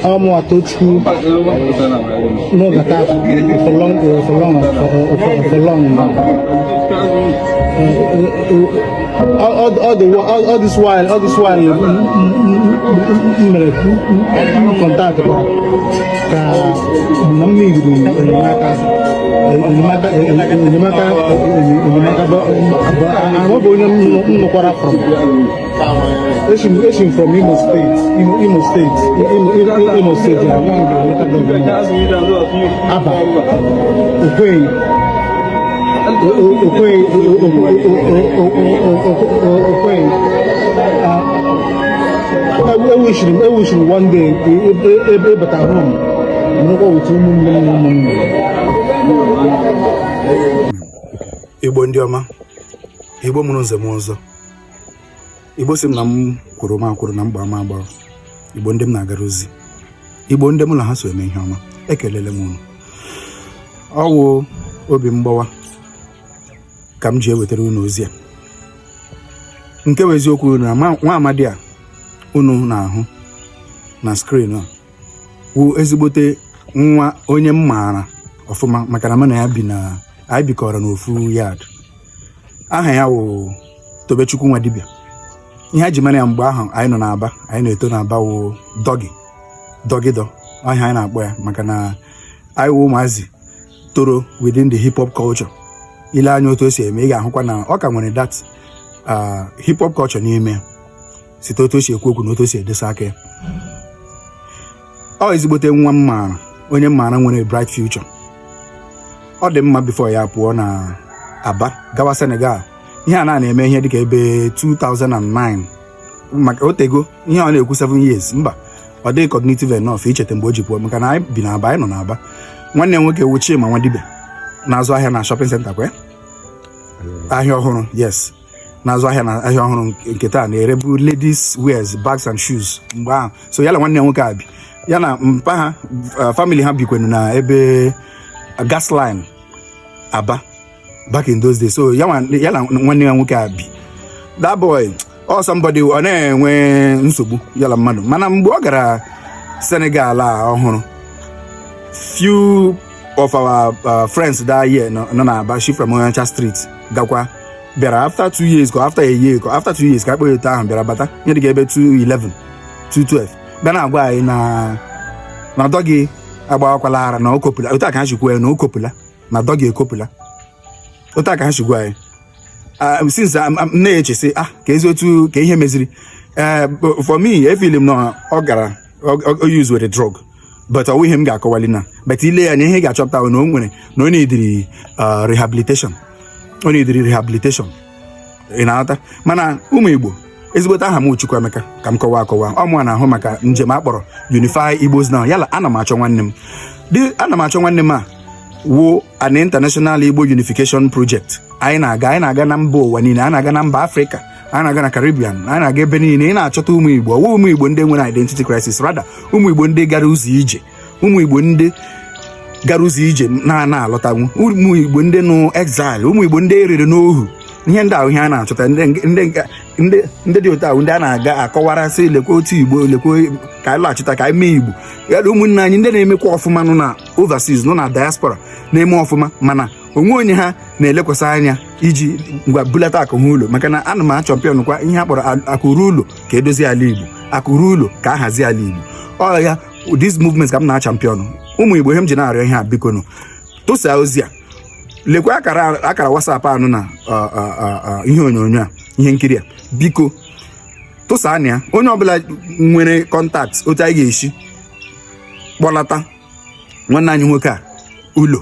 Ọ mụwa Tochukwu n'ụbata for long, for long, for long now. All this while m mere contact ka na m neediri enyemaka, enyemaka, enyemaka, enyemaka. Bụ onye m nụkwara from esi m from Imo State, Imo State, Imo State, na one local government Aba. Okweghị, okweghị, okweghị. Ewishiri m, ewishiri m one day ịbata home nọrọkwa with ụmụnne m na ụmụnne. Igbo ndị ọma, Igbo mụrụ nze m ọzọ, Igbo si m na m kwuru m akwụrụ na mgba ama agbara, Igbo ndị m na-agara ozi, Igbo ndị mụ na ha so eme ihe ọma, ekelele m unu. Ọwụ obi mgbawa ka m ji ewetara unu ozi a. Nke bụ eziokwu na nwa amadi a unu na-ahụ na screen a wụ ezigbote nwa onye m maara ọfụma, maka na mụ na ya bi na anyị bikọrọ n'ofu yard. Aha ya wụ Tobechukwu Nwadibia. Ihe a ji mara ya mgbe ahụ anyị nọ n'Aba, anyị na-eto n'Aba, wụ Dọgị Dọgịdọ ọhịa anyị na-akpọ ya, maka na anyị wụ ụmụazị toro within the hip hop culture. Ile anya otu o si eme, ị ga-ahụkwa na ọ ka nwere that hip hop culture n'ime ya, site otu o si ekwu okwu na otu o si edesa aka ya. Ọ ezigbote nwa m maara, onye m maara nwere bright future. Ọ dị mma before ya pụọ na Aba gawa Senegal. Ihe a na-eme ihe dịka ebe 2009, maka otego ihe ọ na-ekwu, 7 years. Mba, ọ dịghị cognitive enough icheta mgbe o ji pụọ, maka na anyị bi n'Aba, anyị nọ n'Aba. Nwanne m nwoke wụ Chima Nwadibia, na-azụ ahịa na shopping center kwe ahịa ọhụrụ. Yes, na-azụ ahịa na ahịa ọhụrụ nke taa, na-erebu ladies wears, bags and shoes mgbe ahụ. So ya na nwanne ya nwoke a bi, ya na mpa ha, family ha bikwenu na ebe gas line Aba back in those days. So ya na nwanne ya nwoke a bi. That boy or somebody, ọ na-enwe nsogbu ya na mmadụ, mana mgbe ọ gara Senegal a ọhụrụ, few of our friends that year nọ na Aba shi from Onitsha Street gakwa bịara after 2 years, ka after a year, ka after 2 years, ka akpọ eto ahụ bịara bata ihe dịka ebe 211 212, bịa na-agwa anyị na Dọgị agbawakwala ara, na o kopụla. Otu a ka ha si kwuo ya, na o kopụla, na Dọgị ekopụla. Otu a ka ha si gwa anyị. Since m na-eche sị, ah, ka ezi otu ka ihe meziri. For me, efeel m na ọ gara o use were drug, but ọ ihe m ga-akọwali na, but ile ya anya, ihe ị ga-achọpụta bụ na o nwere na ọ neediri rehabilitation, ọ neediri rehabilitation. Ị na-aghọta? Mana ụmụ Igbo, ezigbote aha m Chukwuemeka, ka m kọwaa akọwa. Ọ mụa na-ahụ maka njem akpọrọ Unify Igbos Now. Yala ana m achọ nwanne m dị, ana m achọ nwanne m a wụ an international Igbo unification project. Anyị na-aga na mba ụwa niile, anyị na-aga na mba Afrịka, anyị na-aga na Caribbean, anyị na-aga ebe niile. Ị na-achọta ụmụ Igbo, ọwụ ụmụ Igbo ndị nwere identity crisis, rather ụmụ Igbo ndị gara ụzọ ije, ụmụ Igbo ndị gara ụzọ ije na-ana alọtanwu, ụmụ Igbo ndị nọ exile, ụmụ Igbo ndị erere n'ohu. Ihe ndị ahụ ihe a na-achọta, ndị dị otu ahụ, ndị a na-aga akọwara sị, lekwe otu Igbo, lekwe ka anyị lọghachita, ka anyị mee Igbo ya. Na ụmụnne anyị ndị na-emekwa ọfụma nọ na overseas, nọ na diaspora, na-eme ọfụma, mana onwe onye ha na-elekwasị anya iji ngwa bulata akụ ha ụlọ, maka na ana m achampion kwa ihe a kpọrọ akụrụ ụlọ, ka edozi ala Igbo, akụrụ ụlọ, ka a hazie ala Igbo. Ọ ya this movement ka m na-achampion. Ụmụ Igbo, ihe m ji na-arịọ ihe a, biko nụ, tụsaa ozi a. Lekwa akara WhatsApp anụ na ihe onyonyo a, ihe nkiri a. Biko tụsaa na ya. Onye ọbụla nwere contact otu anyị ga-esi kpọlata nwanne anyị nwoke a ụlọ,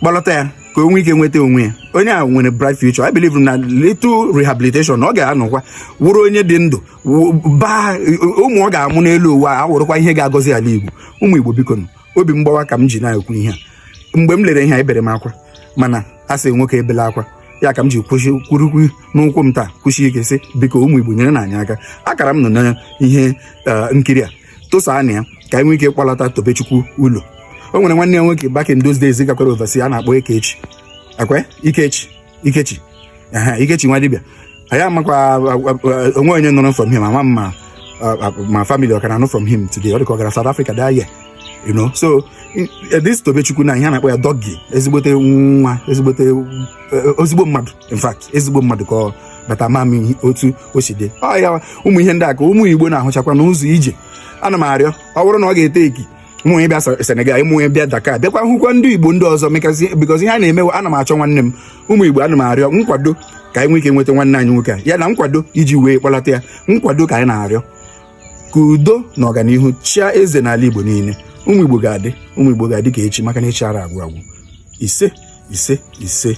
kpọlata ya ka o nwee ike nweta onwe ya. Onye a nwere bright future. I believe na little rehabilitation, ọ ga-anọkwa wụrụ onye dị ndụ baa ụmụ ọ ga-amụ n'elu ụwa a, awụrụkwa ihe ga-agọzi ala Igbo. Ụmụ Igbo, biko nụ, obi mgbawa ka m ji na-ekwu ihe a. Mgbe m lere ihe a, ebere m akwa, mana a sị nwoke ebela akwa. Ya ka m ji kwụsị kwurukwu n'ụkwụ m taa, kwụsị ike, sị biko, ụmụ Igbo, nyere na anyị aka. Akara m nọ na ihe nkiri a, tụsaa na ya ka anyị nwee ike kpọlata Tobechukwu ụlọ. O nwere nwanne ya nwoke back in those days gakwara overseas, a na-akpọ Ikechi akwe Ikechi, Ikechi, ehe, Ikechi Nwadibia. Anyị amakwa onwe onye nụrụ from him, ama mma. Ma family ọ ka na-anụ from him today. Ọ dị ka ọ gara South Africa that year. So this Tobechukwu na ihe a na-akpọ ya Doggy, ezigbote nwa, ezigbote ezigbo mmadụ, in fact ezigbo mmadụ ka ọ bata. Ma m otu o si dị, ọ ya ụmụ ihe ndị a ka ụmụ Igbo na-ahụchakwa n'ụzọ ije. Ana m arịọ, ọ bụrụ na ọ ga-ete eki ụmụ onye bịa Senegal, ụmụ onye bịa Dakar, bịakwa hụkwa ndị Igbo ndị ọzọ mekasị, because ihe a na-eme, ana m achọ nwanne m. Ụmụ Igbo, ana m arịọ nkwado ka anyị nwee ike nweta nwanne anyị nwoke a, ya na nkwado iji wee kpọlata ya. Nkwado ka anyị na-arịọ ka udo na ọganihu chia eze n'ala Igbo niile. Ụmụ Igbo ga-adị, ụmụ Igbo ga-adị ka echi, maka na echi ara agwụ agwụ. Ise, ise, ise.